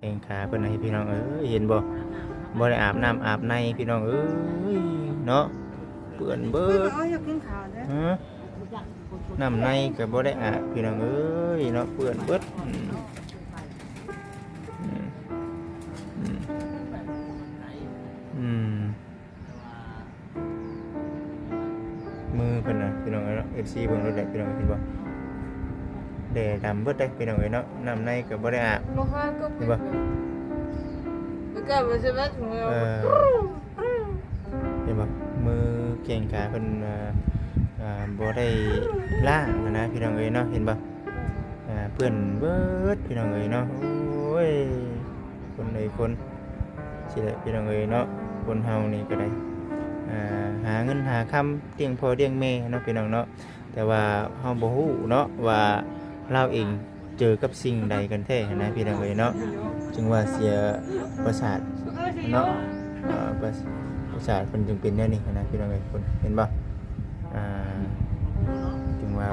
ແຂ້ງຂາເພິ່ນນະພີ່ນ້ອງເອີຍ ເຫັນບໍ່? ບໍ່ໄດ້ອາບນ້ຳອາບໃນພີ່ນ້ອງເອີຍເນາະ ເປື້ອນເບີດ. ເອົາຢາກກິນຂ້າວເດ້. ຮະ? ນ້ຳໃນກໍບໍ່ໄດ້ອາບພີ່ນ້ອງເອີຍເນາະ ເປື້ອນເບີດ. ອືມ ອືມ ອືມ. ມືເພິ່ນນະພີ່ນ້ອງເອີຍເນາະ ເອັຟຊີເບິ່ງໂລດແຫຼະພີ່ນ້ອງເຫັນບໍ່? ແດ່ດຳເບິດເດ້ພີ່ນ້ອງເອີຍເນາະ ນ້ຳໃນກໍບໍ່ໄດ້ອາບ ເຫັນບໍ່? ເອີ ເຫັນບໍ່? ມືແຂ້ງຂາເພິ່ນ ອ່າ ອ່າ ບໍ່ໄດ້ລ້າງຫັ້ນນະພີ່ນ້ອງເອີຍເນາະ ເຫັນບໍ່? ອ່າ ເປື້ອນເບິດພີ່ນ້ອງເອີຍເນາະ. ໂອ້ຍ ຄົນເອີຍຄົນ ຊີ້ແຫຼະພີ່ນ້ອງເອີຍເນາະ ຄົນເຮົານີ້ກໍໄດ້ ອ່າ ຫາເງິນຫາຄຳລ້ຽງພໍ່ລ້ຽງແມ່ເນາະພີ່ນ້ອງເນາະ ແຕ່ວ່າເຮົາບໍ່ຮູ້ເນາະວ່າລາວເອງເຈີກັບສິ່ງໃດກັນແທ້ຫັ້ນນະພີ່ນ້ອງເອີຍເນາະ ຈຶ່ງວ່າເສຍປະສາດເນາະ ອ່າ ປະ ປະສາດເພິ່ນຈຶ່ງເປັນແນວນີ້ຫັ້ນນະພີ່ນ້ອງເອີຍ ເຫັນບໍ່? ອ່າ ຈຶ່ງວ່າ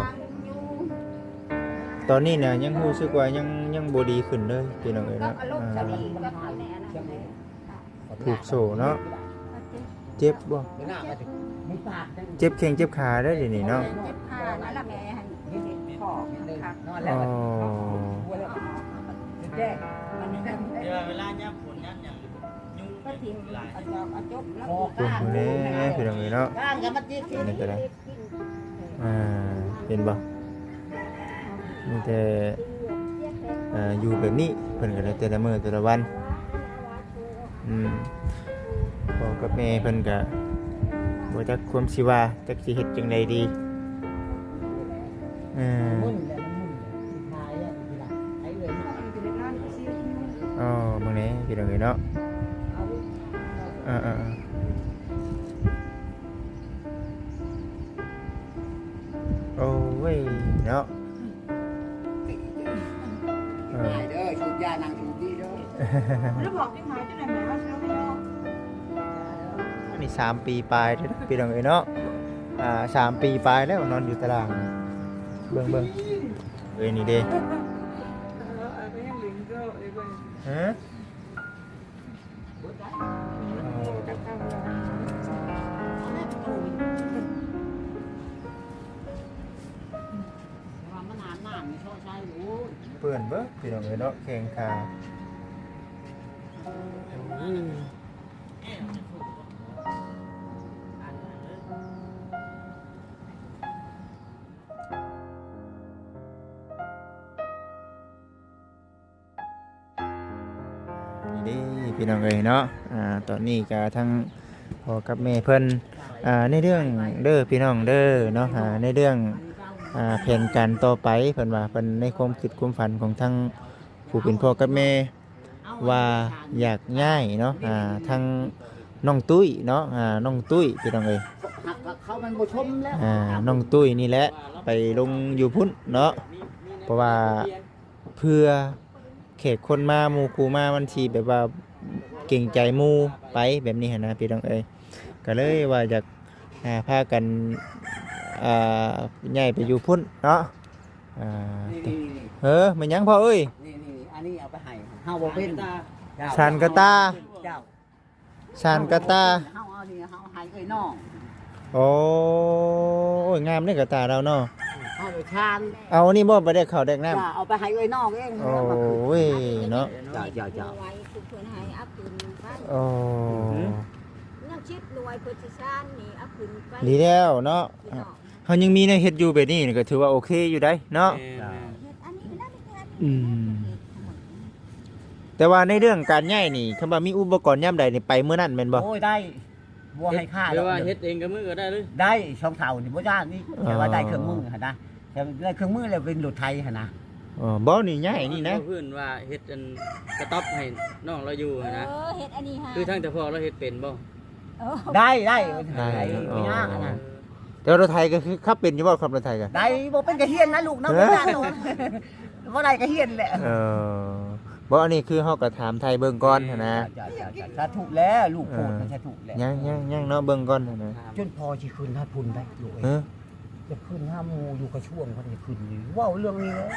ຕອນນີ້ນະຍັງຮູ້ສຶກວ່າຍັງ ຍັງບໍ່ດີຂຶ້ນເລີຍພີ່ນ້ອງເອີຍເນາະ ອ່າ ຖືກໂສ້ເນາະ. ເຈັບບໍ່? ເຈັບແຂ້ງເຈັບຂາໄດ໋ດຽວນີ້ເນາະ ເຈັບຂານັ້ນລະແມ່ ໃຫ້ເຈັບຄໍຄັກໆ. ອໍ ເວລາຍາມຝົນຍາມຫຍັງ ຍຸງ ກໍຖິ້ມ ເອົາຈອກເອົາຈົກແລ້ວ ໂອ້ຍ ພີ່ນ້ອງເອີຍເນາະ ນີ້ກໍໄດ້ ອ່າ ເຫັນບໍ່? ມີແຕ່ ອ່າ ຢູ່ແບບນີ້ ເພິ່ນກໍໄດ້ແຕ່ລະມື້ແຕ່ລະວັນ ອືມ ພໍ່ກັບແມ່ເພິ່ນກໍບໍ່ຈັກຄວາມຊິວ່າ ຈັກຊິເຮັດຈັ່ງໃດດີ ເອີ ອໍ ເບິ່ງແດ່ພີ່ນ້ອງເອີຍເນາະ ເອີໆໆ. ໂອ້ຍເນາະ ເອີ ເດີ ສູບຢານັ່ງສູບນີ້ເດີ ແລ້ວບອກທີ່ໝາຍຈັ່ງໃດແມ່ວ່າຊິລົງເນາະ ອັນນີ້ສາມປີປາຍເດີພີ່ນ້ອງເອີຍເນາະ ອ່າ ສາມປີປາຍແລ້ວນອນຢູ່ຕາລາງ ເບິ່ງໆ ເອີຍ ນີ້ເດ້ ຮະ? ເປື້ອນເບິດພີ່ນ້ອງເອີຍເນາະ ແຂ້ງຂາ. ນີ້ເດ້ພີ່ນ້ອງເອີຍເນາະ ອ່າ ຕອນນີ້ກະທັງພໍ່ກັບແມ່ເພິ່ນ ອ່າ ໃນເລື່ອງເດີພີ່ນ້ອງເດີເນາະ ອ່າ ໃນເລື່ອງ ອ່າ ແຜນການຕໍ່ໄປ ເພິ່ນວ່າເພິ່ນໃນຄວາມຄິດຄວາມຝັນຂອງທັງຜູ້ເປັນພໍ່ກັບແມ່ ວ່າຢາກຍ້າຍເນາະ ອ່າ ທັງນ້ອງຕຸ້ຍເນາະ ອ່າ ນ້ອງຕຸ້ຍພີ່ນ້ອງເອີຍ ອ່າ ນ້ອງຕຸ້ຍນີ້ແຫຼະໄປລົງຢູ່ພຸ້ນເນາະ ເພາະວ່າ ເພື່ອແຂກຄົນມາ ໝູ່ຄູ່ມາ ມັນຊິແບບວ່າເກງໃຈໝູ່ໄປແບບນີ້ຫັ້ນນະພີ່ນ້ອງເອີຍ ກໍເລີຍວ່າຢາກ ອ່າ ພາກັນ ອ່າ ຍ້າຍໄປຢູ່ພຸ້ນເນາະ ອ່າ ນີ້ໆໆ ເອີ ແມ່ນຫຍັງພໍ່ເອີຍ? ນີ້ໆ ອັນນີ້ເອົາໄປໃຫ້ ເຮົາບໍ່ເປັນ ສານກະຕ່າ ເຈົ້າ. ສານກະຕ່າ ເຮົາເອົານີ້ ເຮົາໃຫ້ເອື້ອຍນ້ອງ ໂອ້ຍ ງາມເດ້ກະຕ່າລາວເນາະ ເຮົາໄດ້ຊານ ເອົານີ້ບໍ່ໄປແດກເຂົ້າແດກນ້ຳ ເອົາໄປໃຫ້ເອື້ອຍນ້ອງເອງ ໂອ້ຍເນາະ ເຈົ້າໆໆ ເພິ່ນໃຫ້ເອົາຂຶ້ນໄປ ໂອ້ ຍັງສິບໜ່ວຍເພິ່ນຊິຊານນີ້ເອົາຂຶ້ນໄປ ດີແລ້ວເນາະ ເຮົາຍັງມີແນວເຮັດຢູ່ແບບນີ້ກໍຖືວ່າໂອເຄຢູ່ໃດ໋ເນາະ ແມ່ນໆ ອືມ ແຕ່ວ່າໃນເລື່ອງການຍ້າຍນີ້ ຄັນວ່າມີອຸປະກອນຍາມໃດນີ້ ໄປມື້ນັ້ນແມ່ນບໍ່? ໂອ້ຍ ໄດ້ ບໍ່ໃຫ້ຄ່າດອກ ແບບວ່າເຮັດເອງກັບມືກໍໄດ້ເລີຍ ໄດ້ ສອງເຖົ້ານີ້ບໍ່ຍາກນີ້ ແຕ່ວ່າໄດ້ເຄື່ອງມືຫັ້ນນະ ແຕ່ໄດ້ເຄື່ອງມືແລ້ວເປັນລົດໄຖຫັ້ນນະ ອໍ ບໍ່ນີ້ຍ້າຍນີ້ນະ ເວົ້າພື້ນວ່າເຮັດອັນກະຕັອບໃຫ້ນ້ອງລາວຢູ່ຫັ້ນນະ ເອີ ເຮັດອັນນີ້ຫາ ຄືທາງເຈົ້າພໍ່ລາວເຮັດເປັນບໍ່? ໄດ້ ໄດ້ ໄດ້ ບໍ່ຍາກອັນນັ້ນ ແຕ່ວ່າລົດໄຖກໍຄືຂັບເປັນຢູ່ບໍ່? ຂັບລົດໄຖກໍໄດ້ ບໍ່ເປັນກໍຮຽນນະລູກນະ ບໍ່ຍາກດອກ ບໍ່ໄດ້ກໍຮຽນແຫຼະ ເອີ ບໍ່ ອັນນີ້ຄືເຮົາກໍຖາມໄຖ່ເບິ່ງກ່ອນຫັ້ນນະ ສາທຸແລ້ວ ລູກໂພດ ເອີ ສາທຸແລ້ວ ຍັງ ຍັງ ຍັງເນາະ ເບິ່ງກ່ອນຫັ້ນນະ ຈົນພໍ່ຊິຂຶ້ນຮອດພຸ້ນໄດ໋ລູກເອີຍ ຈະຂຶ້ນຫາໝູ່ຢູ່ກະຊວງເພິ່ນ ຈະຂຶ້ນນີ້ ເວົ້າເລື່ອງນີ້ເລີຍ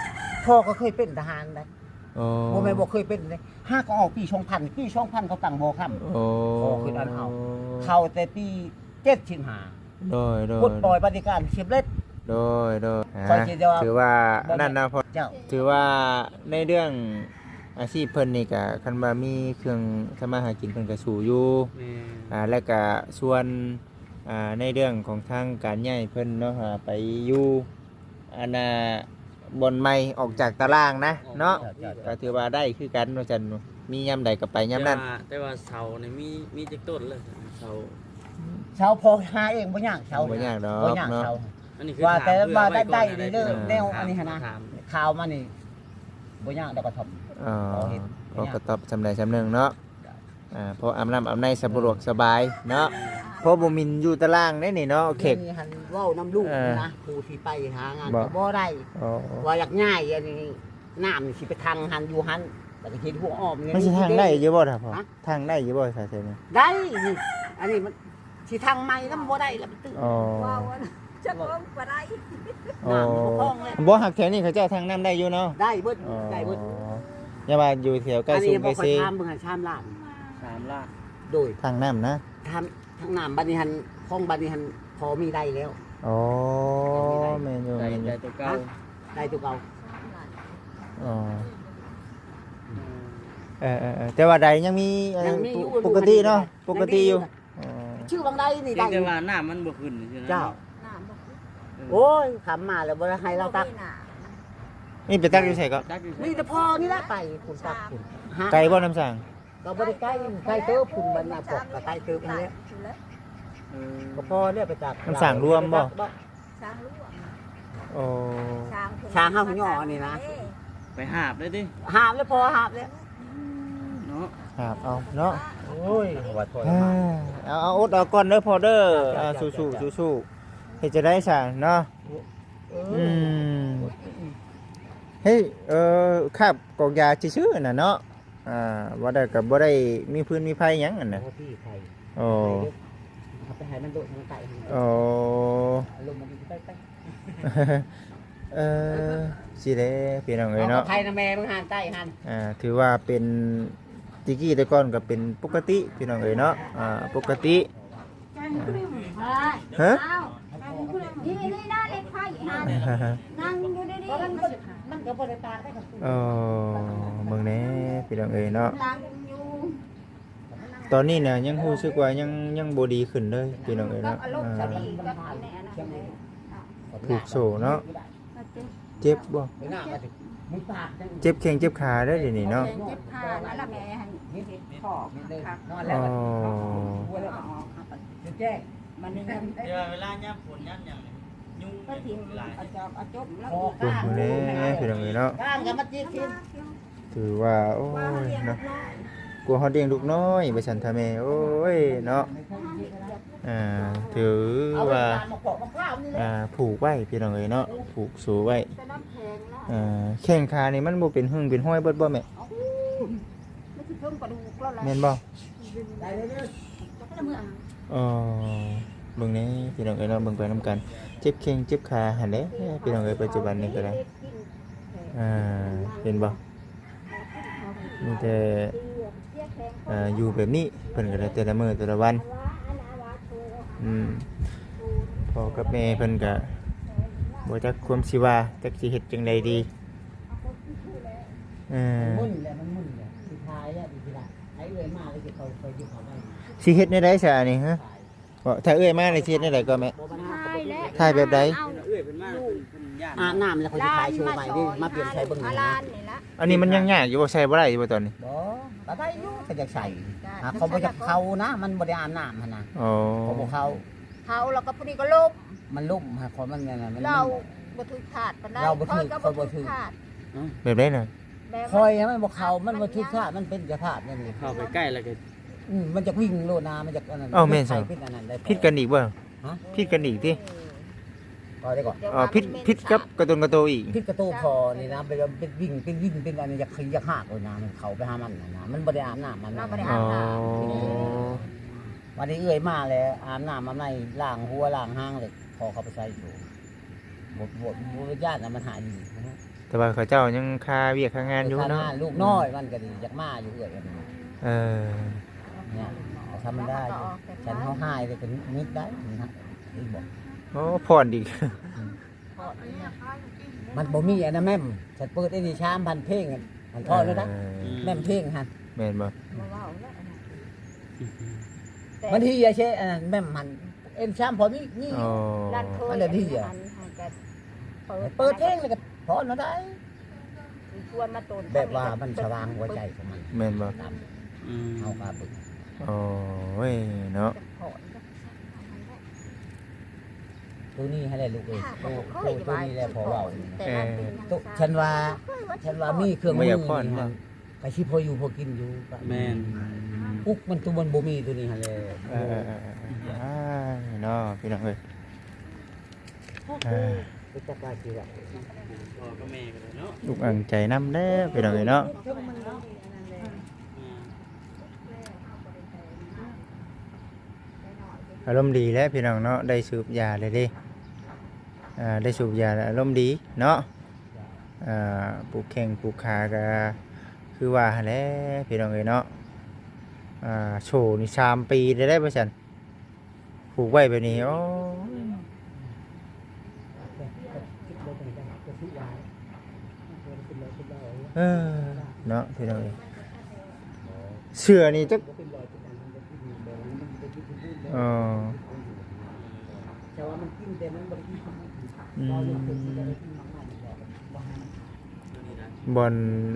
ພໍ່ກໍເຄີຍເປັນທະຫານໄດ໋ ໂອ້ ບໍ່ແມ່ນບໍ່ເຄີຍເປັນເດ້ ຫາກໍອອກປີສອງພັນ ປີສອງພັນເຂົາຕັ້ງບໍ່ຄຳ ໂອ້ ຂໍຂຶ້ນອັນເຮົາ ເຂົ້າແຕ່ປີເຈັດສິບຫ້າ ໂດຍໆ ປົດປ່ອຍປະຕິການສຳເລັດ ໂດຍໆ ອ່າ ຖືວ່ານັ້ນນະ ເຈົ້າ ຖືວ່າໃນເລື່ອງອາຊີບເພິ່ນນີ້ກະ ຄັນວ່າມີເຄື່ອງທຳມາຫາກິນເພິ່ນກະສູ້ຢູ່ ແມ່ນ ອ່າ ແລ້ວກະສ່ວນ ອ່າ ໃນເລື່ອງຂອງທາງການຍ້າຍເພິ່ນເນາະ ອ່າ ໄປຢູ່ ອັນນ່າ ບ່ອນໃໝ່ອອກຈາກຕາລາງນະເນາະ ເຈົ້າ ເຈົ້າ ກໍຖືວ່າໄດ້ຄືກັນວ່າຊັ້ນ ມີຍາມໃດກໍໄປຍາມນັ້ນ ແຕ່ວ່າ ແຕ່ວ່າເສົານີ້ມີ ມີຈັກຕົ້ນລະ ເສົາ ເສົາພໍຫາເອງບໍ່ຍາກ ເສົາ ບໍ່ຍາກດອກ ບໍ່ຍາກເນາະ ເສົາ ອັນນີ້ຄືວ່າ ແຕ່ວ່າໄດ້ ໄດ້ເດີ ແນວອັນນີ້ຫັ້ນນະ ຂ່າວມານີ້ບໍ່ຍາກດອກກະທ່ອມ ອໍ ພໍເຮັດ ພໍກະຕອບສ່ຳໃດສ່ຳໜຶ່ງເນາະ ອ່າ ພໍອາບນ້ຳອາບໃນສະດວກສະບາຍເນາະ ພໍບໍ່ມິນຢູ່ຕາລາງໄດ໋ນີ້ເນາະ ເຂດນີ້ຫັ້ນເວົ້ານຳລູກນະ ຜູ້ທີ່ໄປຫາງານກໍບໍ່ໄດ້ ວ່າຢາກຍ້າຍອັນນີ້ ນ້ຳນີ້ຊິໄປທັງຫັ້ນຢູ່ຫັ້ນ ແລ້ວກໍເຮັດຮົ້ວອ້ອມ ມັນຊິທັງໄດ້ຢູ່ບໍ່ທ່ານພໍ່ ທັງໄດ້ຢູ່ບໍ່ສາເສນນີ້ ໄດ້ນີ້ ອັນນີ້ມັນຊິທັງໃໝ່ນຳບໍ່ໄດ້ລະ ມັນຕື່ນ ອໍ ເວົ້າ ຈັກລົງບໍ່ໄດ້ ນ້ຳມັນບໍ່ຄ່ອງແລ້ວ ບໍ່ ຫາກແຖວນີ້ເຂົາເຈົ້າທັງນ້ຳໄດ້ຢູ່ເນາະ ໄດ້ເບິດ ໄດ້ເບິດ ຢ່າວ່າຢູ່ແຖວໃກ້ຊຸມໃກ້ເຊ ອັນນີ້ບໍ່ຄ່ອຍຖາມເບິ່ງຫັ້ນ ສາມລ້ານ ສາມລ້ານ ໂດຍ ທາງນ້ຳນະ ທາງ ທາງນ້ຳບັດນີ້ຫັ້ນ ຂອງບັດນີ້ຫັ້ນ ພໍມີໄດ້ແລ້ວ ອໍ ແມ່ນຢູ່ ໄດ້ ໄດ້ໂຕເກົ່າ ໄດ້ໂຕເກົ່າ ອໍ ເອີໆໆ ແຕ່ວ່າໄດ້ຍັງມີ ຍັງມີຢູ່ ປົກກະຕິເນາະ ປົກກະຕິຢູ່ ອໍ ຊື່ວ່າໄດ້ນີ້ໄດ້ ແຕ່ວ່ານ້ຳມັນບໍ່ຂຶ້ນຊື່ນະ ເຈົ້າ ນ້ຳບໍ່ຂຶ້ນ ໂອ້ຍ ຄຳມາແລ້ວບໍ່ໄດ້ໃຫ້ລາວຕັກ ນີ້ໄປຕັກຢູ່ໃສກໍ ມີແຕ່ພໍນີ້ລະ ໄປພຸ້ນຕັກພຸ້ນ ໄກບໍ່ນ້ຳສ້າງ ກໍບໍ່ໄດ້ໄກ ໄກເຕີບພຸ້ນ ບັດນະພວກກໍໄກເຕີບຫັ້ນແຫຼະ ເອີ ກໍພໍແລ້ວໄປຕັກ ນ້ຳສ້າງລວມບໍ່ ສ້າງລວມ ໂອ້ ສ້າງເຮົາຍໍນີ້ນະ ໄປຫາບເລີຍຕິ ຫາບແລ້ວ ພໍຫາບແລ້ວ ເນາະ ຫາບເອົາເນາະ ໂອ້ຍ ວ່າຖ້ອຍມາ ເອົາ ເອົາ ອົດເອົາກ່ອນເດີພໍ່ເດີ ເຈົ້າ ອ່າ ເຈົ້າ ສູ້ໆ ເຈົ້າ ສູ້ໆ ເຮັດຈັ່ງໃດຊະເນາະ ເອີ ອືມ ເຮີ້ຍ ເອີ ຄາບກອກຢາຊື່ໆ ຫັ້ນນະເນາະ ອ່າ ວ່າໄດ້ກໍບໍ່ໄດ້ມີຟືນມີໄຟຫຍັງຫັ້ນນະ ບໍ່ມີໄຟ ໂອ້ ເອົາໄປໃຫ້ມັນໂດດໃຫ້ມັນໄກ ໂອ້ ອາລົມມັນໄປ ເອີ ຊິແຫຼະ ພີ່ນ້ອງເອີຍເນາະ ເອົາໄປນຳແມ່ມຶງຫັ້ນ ໄກຫັ້ນ ອ່າ ຖືວ່າເປັນ ແຕ່ກີ້ແຕ່ກ່ອນກໍເປັນປົກກະຕິ ພີ່ນ້ອງເອີຍເນາະ ອ່າ ປົກກະຕິ ຮະ ນີ້ ນີ້ນະ ເຫຼັກໄຟຫັ້ນ ນັ່ງຢູ່ດີໆ ມັນກໍບໍ່ໄດ້ຕາກໄດ້ ເອີ ເບິ່ງແດ່ ພີ່ນ້ອງເອີຍເນາະ ຕອນນີ້ນະຍັງຮູ້ສຶກວ່າຍັງ ຍັງບໍ່ດີຂຶ້ນເລີຍ ພີ່ນ້ອງເອີຍເນາະ ອ່າ ຜູກໂສ້ເນາະ ເຈັບບໍ່? ເຈັບແຂ້ງເຈັບຂາເດີດຽວນີ້ເນາະ ເຈັບຂາ ແລ້ວແມ່ໃຫ້ເຮັດຄອກຄັກໆ ອໍ ມັນນີ້ ແຕ່ວ່າເວລາຍາມຝົນຍາມຫຍັງນີ້ ຍຸງ ກໍຖິ້ມ ຫຼາຍ ເອົາຈອກເອົາຈົບແລ້ວ ໂອ້ຍ ພີ່ນ້ອງເອີຍເນາະ ກ້ານກໍມາຈິກກິນ ຖືວ່າ ໂອ້ຍ ເນາະ ກວ່າເຮົາລ້ຽງລູກນ້ອຍວ່າຊັ້ນ ຖ້າແມ່ ໂອ້ຍ ເນາະ ອ່າ ຖືວ່າ ອ່າ ຜູກໄວ້ ພີ່ນ້ອງເອີຍເນາະ ຜູກໂສ້ໄວ້ ອ່າ ແຂ້ງຂານີ້ມັນບໍ່ເປັນຫຶ່ງເປັນຮອຍເບິດບໍ່ແມ່? ມັນຊິເທິງກະດູກແລ້ວແຫຼະ ແມ່ນບໍ່? ອໍ ເບິ່ງແດ່ ພີ່ນ້ອງເອີຍເນາະ ເບິ່ງໄປນຳກັນ ເຈັບແຂ້ງເຈັບຂາຫັ້ນແຫຼະ ພີ່ນ້ອງເອີຍ ປັດຈຸບັນນີ້ກໍໄດ້ ອ່າ ເຫັນບໍ່? ມີແຕ່ ອ່າ ຢູ່ແບບນີ້ ເພິ່ນກໍໄດ້ແຕ່ລະມື້ແຕ່ລະວັນ ອືມ ພໍ່ກັບແມ່ເພິ່ນກໍບໍ່ຈັກຄວາມຊິວ່າ ຈັກຊິເຮັດຈັ່ງໃດດີ ເອີ ມັນມຶນແຫຼະ ມັນມຶນແຫຼະ ຊິຖ່າຍແລ້ວ ຊິໄດ້ ໃຫ້ເອື້ອຍມາແລ້ວຊິເຂົ້າ ຄ່ອຍຊິເຂົ້າໄປ ຊິເຮັດແນວໃດຊະອັນນີ້ ຮະ? ບໍ່ ຖ້າເອື້ອຍມານີ້ຊິເຮັດແນວໃດກໍແມ່? ຖ່າຍແລ້ວ ຖ່າຍແບບໃດ? ເອື້ອຍເພິ່ນມາ ເພິ່ນ ເພິ່ນຢ້ານ ອາບນ້ຳແລ້ວຂ້ອຍຊິຖ່າຍໂຊໃໝ່ເດ້ ມາປ່ຽນໃສ່ເບິ່ງນີ້ນະ ອັນນີ້ມັນຍັງຍາກຢູ່ບໍ່? ໃສ່ບໍ່ໄດ້ຢູ່ບໍ່ຕອນນີ້? ບໍ່ ກໍໄດ້ຢູ່ ກໍຢາກໃສ່ ຫາກເຂົາບໍ່ຢາກເຂົ້ານະ ມັນບໍ່ໄດ້ອາບນ້ຳຫັ້ນນະ ອໍ ເຂົາບໍ່ເຂົ້າ ເຂົ້າແລ້ວກໍພໍດີກໍລົ້ມ ມັນລົ້ມ ຫາກເຂົາມັນນັ້ນນະ ມັນ ລາວບໍ່ຖືກທາດປານໃດ ລາວບໍ່ຖືກ ຂ້ອຍກໍບໍ່ຖືກທາດ ແບບໃດນະ? ຂ້ອຍມັນບໍ່ເຂົ້າ ມັນບໍ່ຖືກທາດ ມັນເປັນສະພາບນັ້ນ ເຂົ້າໄປໃກ້ແລ້ວກໍ ອືມ ມັນຈະວິ່ງໂລດນະ ມັນຈະອັນນັ້ນ ເອົ້າ ແມ່ນຊັ້ນ ຜິດກັນອີກບໍ່? ຮະ? ຜິດກັນອີກຕິ? ເອີ ຜິດ ຜິດກັບກະໂຕນກະໂຕອີກ ຜິດກະໂຕພໍ່ນີ້ນະ ເປັນ ເປັນວິ່ງ ເປັນວິ່ງ ເປັນອັນນີ້ ຢາກ ຢາກຮາກໂລດນະ ມັນເຂົ້າໄປຫາມັນນະ ມັນບໍ່ໄດ້ອາບນ້ຳ ມັນບໍ່ໄດ້ອາບນ້ຳ ອໍ ບັດນີ້ເອື້ອຍມາແລ້ວ ອາບນ້ຳອາບໃນ ລ້າງຫົວລ້າງຫາງ ແລ້ວຂໍເຂົ້າໄປໃສ່ໂຕ ບໍ່ ບໍ່ ບໍ່ຢ້ານນະ ມັນຫາຍດີ. ແຕ່ວ່າເຂົາເຈົ້າຍັງຄາວຽກຄາງານຢູ່ເນາະ ເອີ ຄາງານ ລູກນ້ອຍມັນກໍດີ ຢາກມາຢູ່ເອື້ອຍກັນ ເອີ ເນຍ ທຳມະດາຢູ່ ຄັນເຮົາຫາຍກໍມິດໄດ້ ເຫັນບໍ່? ໂອ້ ຜ່ອນອີກ ອືມ ມັນບໍ່ມີອັນນັ້ນແມ່ມ ສັນເປີດອັນນີ້ສາມພັນເພງ ມັນພໍແລ້ວນະ ເອີ ແມ່ມເພງຫັ້ນ ແມ່ນບໍ່? ບໍ່ເວົ້າແລ້ວອັນນັ້ນ ມັນເຮຍເຊ ອັນນັ້ນແມ່ມຫັ້ນ ເອັນສາມພໍມີ ມີ ອໍ ລັນໂທຍ ອັນນັ້ນເຮຍ ອັນຫັ້ນກໍເປີດ ເປີດເພງແລ້ວກໍພໍແລ້ວໄດ້ ມີຊວນມາໂຕນ ແບບວ່າມັນສະຫວ່າງຫົວໃຈຂອງມັນ ແມ່ນບໍ່? ຕາມ ອືມ ເຮົາກໍເບິ່ງ ໂອ້ຍເນາະ ຈະພໍ ໂຕນີ້ຫັ້ນແຫຼະລູກເອີຍ ໂຕ ໂຕນີ້ແຫຼະພໍເວົ້າ ເອີ ໂຕ ຄັນວ່າ ຄັນວ່າມີເຄື່ອງມືນີ້ຫັ້ນ ກໍຊິພໍຢູ່ພໍກິນຢູ່ ແມ່ນ ອຸກມັນໂຕມັນບໍ່ມີໂຕນີ້ຫັ້ນແຫຼະ ເອີ ເນາະ ພີ່ນ້ອງເອີຍ ເອີ ຈັກວ່າຊິວ່າ ພໍ່ກັບແມ່ກໍໄດ້ເນາະ ອຸກອັ່ງໃຈນຳແລ້ວ ພີ່ນ້ອງເອີຍເນາະ. ອາ ອາລົມດີແຫຼະພີ່ນ້ອງເນາະ ໄດ້ສູບຢາແລ້ວເດ້ ອາ ໄດ້ສູບຢາແລ້ວອາລົມດີເນາະ ອາ ປູກແຂ້ງປູກຂາກໍຄືວ່າຫັ້ນແຫຼະພີ່ນ້ອງເອີຍເນາະ ອາ ໂຊນີ້ສາມປີແລ້ວເດ້ວ່າຊັ້ນ ຜູກໄວ້ແບບນີ້ ໂອ້ ເອີ ເນາະ ພີ່ນ້ອງເອີຍ ເສື້ອນີ້ຈັກ ອໍ ອືມ ບ່ອນ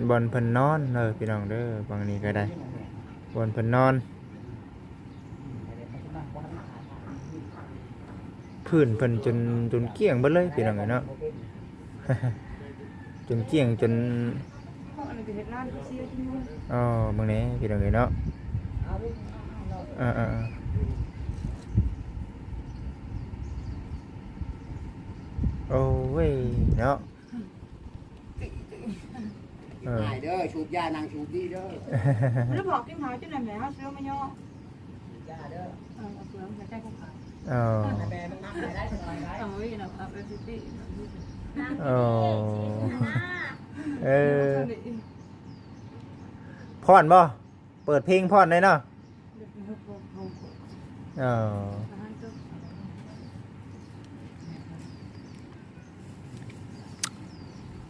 ບ່ອນເພິ່ນນອນເດີພີ່ນ້ອງເດີ ບາງນີ້ກໍໄດ້ ບ່ອນເພິ່ນນອນ. ພື້ນເພິ່ນຈົນ ຈົນກ້ຽງເບິດເລີຍພີ່ນ້ອງເອີຍເນາະ ຈົນກ້ຽງຈົນ ອໍ ເບິ່ງແດ່ພີ່ນ້ອງເອີຍເນາະ ເອີໆ ໂອ້ຍເນາະ. ເອີ ຫາຍເດີ ສູບຢານັ່ງສູບດີເດີ ບໍ່ໄດ້ບອກກິນເຂົາຈັ່ງໃດແມ່ ເຮົາຊິລົງມາຍໍ ຢາເດີ ເອີ ເອົາເປືອກໃສ່ໃຈພວກເຂົາ ເອີ ແມ່ມັນມັກໄດ້ສະບາຍໄດ້ ເອົາໄວ້ນຳ ເອົາໄປຊິຕິ ໂອ້ ເອີ ພ້ອນບໍ່? ເປີດເພງພ້ອນໄດ້ເນາະ ເອີ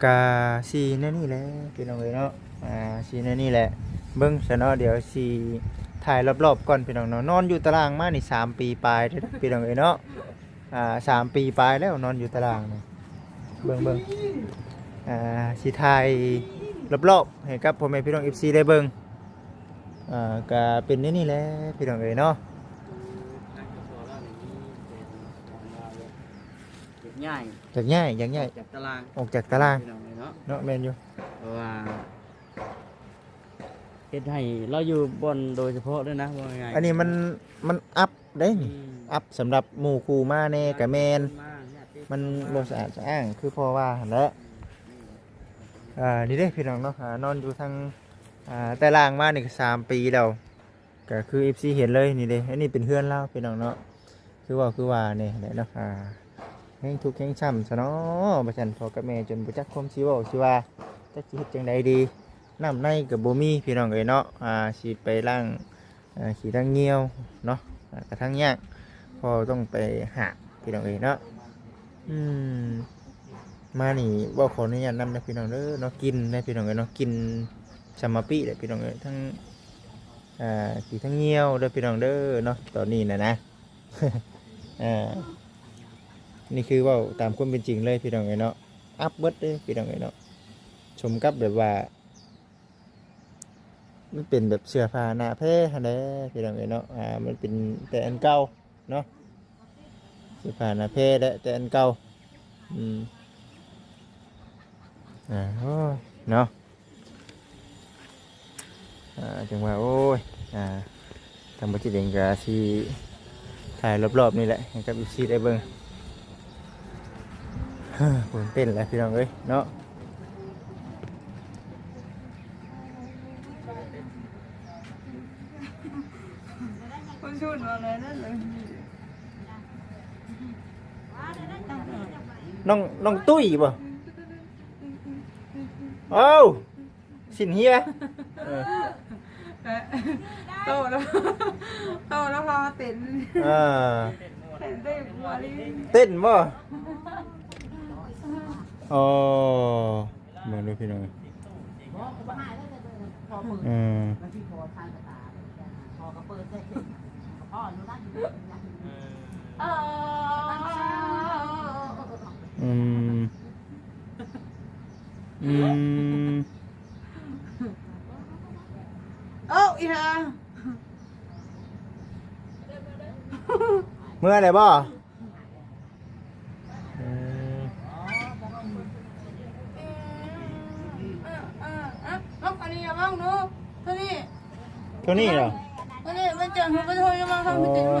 ກະຊິແນວນີ້ແຫຼະພີ່ນ້ອງເອີຍເນາະ ອາ ຊິແນວນີ້ແຫຼະ ເບິ່ງຊະເນາະ ດຽວຊິຖ່າຍລອບໆກ່ອນພີ່ນ້ອງເນາະ ນອນຢູ່ຕາລ່າງມານີ້ສາມປີປາຍເດ້ພີ່ນ້ອງເອີຍເນາະ. ອ່າ ສາມປີປາຍແລ້ວນອນຢູ່ຕາລ່າງນີ້ ເບິ່ງ ເບິ່ງ ອ່າ ຊິຖ່າຍລອບໆໃຫ້ກັບພໍ່ແມ່ພີ່ນ້ອງເອັຟຊີໄດ້ເບິ່ງ ອ່າ ກະເປັນແນວນີ້ແຫຼະພີ່ນ້ອງເອີຍເນາະ ຢາກຍ້າຍ ຢາກຍ້າຍ ຢາກຍ້າຍ ອອກຈາກຕາລ່າງ ອອກຈາກຕາລ່າງ ພີ່ນ້ອງເອີຍເນາະ ເນາະ ແມ່ນຢູ່ ເພາະວ່າ ເຮັດໃຫ້ລາວຢູ່ບ່ອນໂດຍສະເພາະເລີຍນະ ເວົ້າງ່າຍໆ ອັນນີ້ມັນ ມັນອັບເດ້ນີ້ ອືມ ອັບສຳລັບໝູ່ຄູ່ມາແດ່ກະແມ່ນ ມັນບໍ່ສະອາດສະອ້າງຄືພໍ່ວ່າຫັ້ນແຫຼະ ອືມ ອ່າ ນີ້ເດ້ພີ່ນ້ອງເນາະ ອ່າ ນອນຢູ່ທາງ ອ່າ ແຕ່ລ່າງມານີ້ກະສາມປີແລ້ວ ກະຄືເອັຟຊີເຫັນເລີຍນີ້ເດ້ ອັນນີ້ເປັນເຮືອນລາວພີ່ນ້ອງເນາະ ຄືເວົ້າຄືວ່ານີ້ແຫຼະເນາະ ອ່າ ແຮງທຸກແຮງຊ້ຳຊະເນາະ ວ່າຊັ້ນ ພໍ່ກັບແມ່ຈົນບໍ່ຈັກຄວາມຊິເວົ້າຊິວ່າ ຈັກຊິເຮັດຈັ່ງໃດດີ ນ້ຳໃນກໍບໍ່ມີພີ່ນ້ອງເອີຍເນາະ ອ່າ ຊິໄປລ້າງ ອ່າ ຂີ້ລ້າງຍ່ຽວເນາະ ອ່າ ກະທັງຍາກ ພໍ່ຕ້ອງໄປຫາບພີ່ນ້ອງເອີຍເນາະ ອືມ ມານີ້ເວົ້າຂໍອະນຸຍາດນຳເດີພີ່ນ້ອງເດີເນາະ ກິ່ນເດີພີ່ນ້ອງເອີຍເນາະ ກິ່ນສຳມະປິເດີພີ່ນ້ອງເອີຍ ທັງ ອ່າ ຂີ້ທັງຍ່ຽວເດີພີ່ນ້ອງເດີເນາະ ຕອນນີ້ນະນະ ອ່າ ນີ້ຄືເວົ້າຕາມຄວາມເປັນຈິງເລີຍພີ່ນ້ອງເອີຍເນາະ ອັບເບິດເດີພີ່ນ້ອງເອີຍເນາະ ສົມກັບແບບວ່າ ມັນເປັນແບບເສື້ອຜ້າໜ້າແພຫັ້ນແຫຼະພີ່ນ້ອງເອີຍເນາະ ອ່າ ມັນເປັນແຕ່ອັນເກົ່າເນາະ ເສື້ອຜ້າໜ້າແພແຫຼະ ແຕ່ອັນເກົ່າ ອືມ ອ່າ ໂອ້ຍ ເນາະ ອ່າ ຈັ່ງວ່າ ໂອ້ຍ ອ່າ ທາງບໍ່ຈິດເອງກະຊິຖ່າຍລອບໆນີ້ແຫຼະ ໃຫ້ກັບເອັຟຊີໄດ້ເບິ່ງ ເອີ ຕື່ນເຕັ້ນແຫຼະພີ່ນ້ອງເອີຍເນາະ ຄົນຊົນວ່າແນວນັ້ນເລີຍ ນ້ອງ ນ້ອງຕຸ້ຍບໍ່? ເອົ້າ ສິ້ນເຫຍ ເອີ ໂຕແລ້ວ ໂຕແລ້ວພໍເຕັ້ນ ເອີ ເຕັ້ນໄດ້ກວ່ານີ້ ເຕັ້ນບໍ່? ອໍ ເບິ່ງເດີພີ່ນ້ອງ ເອີ ອືມ ອືມ ເອົ້າ ອີ່ຫ່າ ເມື່ອຍແລ້ວບໍ່? ອືມ ເອີ ເອີ ເອີ ເອົາອັນນີ້ລະວັງດູ ໂທນີ້ ໂທນີ້ເຫາະ ໂທນີ້ມັນຈະ ມັນໂທລະວັງ ເອີ ເຮົາໄປຕິດ ອື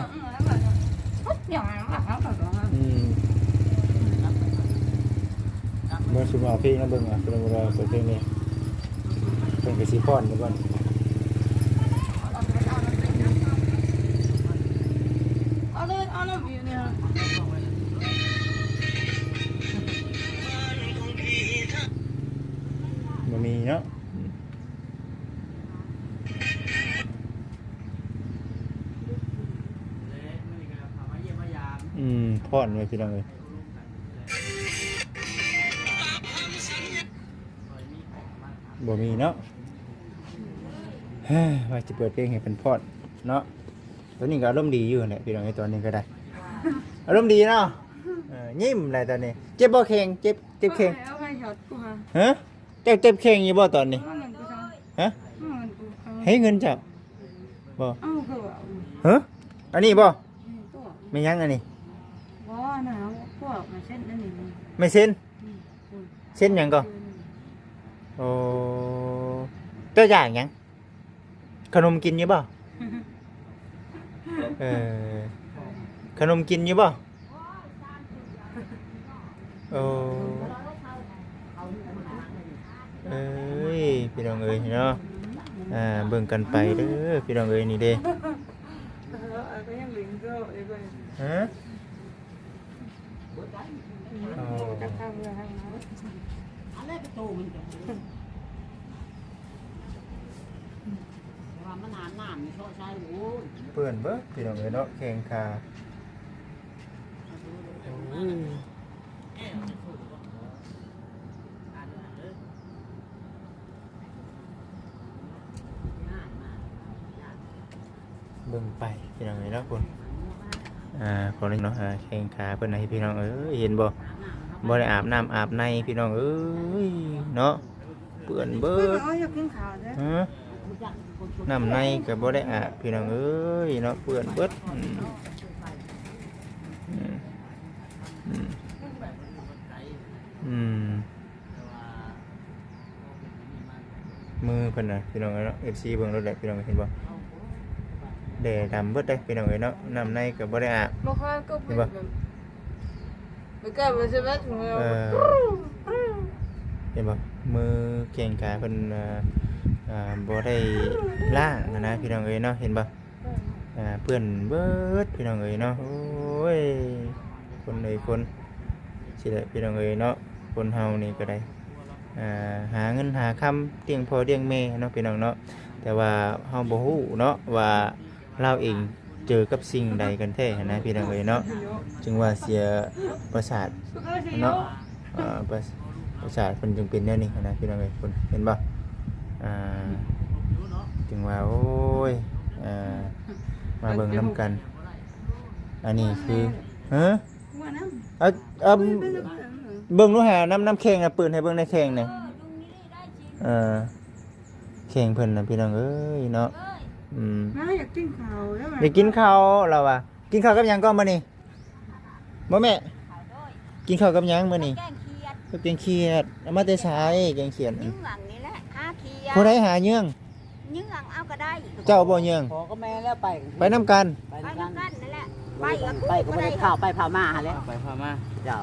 ມ ເບິ່ງຊຸມເອົາເພງນະ ເບິ່ງ ອ່າ ເພິ່ນວ່າເປີດເພງນີ້ ເພິ່ນກໍຊິຟ້ອນຢູ່ບໍ່ນີ້ ເອົາເລີຍ ເອົານຳອີກນີ້ ບໍ່ມີເນາະ ອືມ ຟ້ອນໄວ້ພີ່ນ້ອງເອີຍ ບໍ່ມີເນາະ ເຮີ້ຍ ວ່າຊິເປີດເພງໃຫ້ເພິ່ນຟ້ອນເນາະ ຕອນນີ້ກໍອາລົມດີຢູ່ຫັ້ນແຫຼະພີ່ນ້ອງເອີຍ ຕອນນີ້ກໍໄດ້ ອາລົມດີເນາະ ເອີ ຍິ້ມແຫຼະຕອນນີ້ ເຈັບບໍ່ແຂ້ງ ເຈັບ ເຈັບແຂ້ງ ເອົາໃຫ້ເຮົາ ຮະ? ເຈົ້າເຈັບແຂ້ງຢູ່ບໍ່ຕອນນີ້? ເອົາເງິນກູຊະ ຮະ? ເອົາເງິນກູ ເຮັດເງິນເຈົ້າ ບໍ່ ເອົາຄືວ່າ ຮະ? ອັນນີ້ບໍ່? ອືມ ຕົວ ແມ່ນຫຍັງອັນນີ້? ບໍ່ນະ ພວກມາເຊັນອັນນີ້ ໄມ້ເຊັນ? ອືມ ເຊັນຫຍັງກໍ? ໂອ້ ເຈົ້າຢາກຫຍັງ? ຂະໜົມກິນຢູ່ບໍ່? ເອີ ຂະໜົມກິນຢູ່ບໍ່? ໂອ້ ເອີຍ ພີ່ນ້ອງເອີຍເນາະ ອ່າ ເບິ່ງກັນໄປເດີພີ່ນ້ອງເອີຍ ນີ້ເດ້ ຮະ? ໂອ້ ເປື້ອນເບິດພີ່ນ້ອງເອີຍເນາະ ແຂ້ງຂາ ໂອ້ຍ. ເບິ່ງໄປພີ່ນ້ອງເອີຍເນາະ ພຸ້ນ ອ່າ ຂໍເນາະ ອ່າ ແຂ້ງຂາເພິ່ນນະພີ່ນ້ອງເອີຍ ເຫັນບໍ່ ບໍ່ໄດ້ອາບນ້ຳອາບໃນພີ່ນ້ອງເອີຍເນາະ ເປື້ອນເບິດ ເອີ ຢາກກິນຂ້າວເດີ ຮະ ນ້ຳໃນກໍບໍ່ໄດ້ອາບພີ່ນ້ອງເອີຍເນາະ ເປື້ອນເບິດ ອືມ ອືມ ອືມ ອືມ. ມືເພິ່ນນະພີ່ນ້ອງເອີຍເນາະ ເອັຟຊີເບິ່ງໂລດແຫຼະພີ່ນ້ອງເອີຍ ເຫັນບໍ່ ແດ່ດຳເບິດເດ້ພີ່ນ້ອງເອີຍເນາະ ນ້ຳໃນກໍບໍ່ໄດ້ອາບ ບໍ່ຄ່ອຍກໍ ເຫັນບໍ່ ມັນກໍບໍ່ສະບາຍ ເອີ ເຫັນບໍ່ ມືແຂ້ງຂາເພິ່ນ ອ່າ ອ່າ ບໍ່ໄດ້ລ້າງຫັ້ນນະພີ່ນ້ອງເອີຍເນາະ ເຫັນບໍ່? ອ່າ ເປື້ອນເບິດພີ່ນ້ອງເອີຍເນາະ ໂອ້ຍ ຄົນເອີຍຄົນ ຊີ້ແຫຼະພີ່ນ້ອງເອີຍເນາະ ຄົນເຮົານີ້ກໍໄດ້ ອ່າ ຫາເງິນຫາຄຳລ້ຽງພໍ່ລ້ຽງແມ່ເນາະພີ່ນ້ອງເນາະ ແຕ່ວ່າເຮົາບໍ່ຮູ້ເນາະວ່າລາວເອງເຈີກັບສິ່ງໃດກັນແທ້ຫັ້ນນະພີ່ນ້ອງເອີຍເນາະ ຈຶ່ງວ່າເສຍປະສາດເນາະ ອ່າ ປະ ປະສາດເພິ່ນຈຶ່ງເປັນແນວນີ້ຫັ້ນນະພີ່ນ້ອງເອີຍ ເຫັນບໍ່ ອ່າ ຈຶ່ງວ່າ ໂອ້ຍ ອ່າ ມາເບິ່ງນຳກັນ ອັນນີ້ຄື ຮະ ເອົາ ເອົາ ເບິ່ງດູຫາ ນ້ຳ ນ້ຳແຂ້ງນະ ເປີດໃຫ້ເບິ່ງໃນແຂ້ງນະ ເອີ ແຂ້ງເພິ່ນນະພີ່ນ້ອງເອີຍເນາະ ອືມ ມາ ຢາກກິນເຂົ້າແລ້ວ ຢາກກິນເຂົ້າລາວວ່າ ກິນເຂົ້າກັບຫຍັງກ່ອນມື້ນີ້? ບໍ່ແມ່ ກິນເຂົ້າກັບຫຍັງມື້ນີ້? ແກງຂຽດ ກັບແກງຂຽດ ເອົາມາແຕ່ໃສແກງຂຽດ? ເຍືອງນີ້ແຫຼະ ຫາຂຽດ ຜູ້ໃດຫາເຍືອງ? ເຍືອງເອົາກໍໄດ້ ເຈົ້າບໍ່ເຍືອງ? ພໍ່ກັບແມ່ແລ້ວໄປ ໄປນຳກັນ ໄປນຳກັນນັ້ນແຫຼະ ໄປກັບ ໄປກໍບໍ່ໄດ້ ຜູ້ໃດ ຂ້າວໄປພາມາຫັ້ນແຫຼະ ໄປພາມາ ເຈົ້າ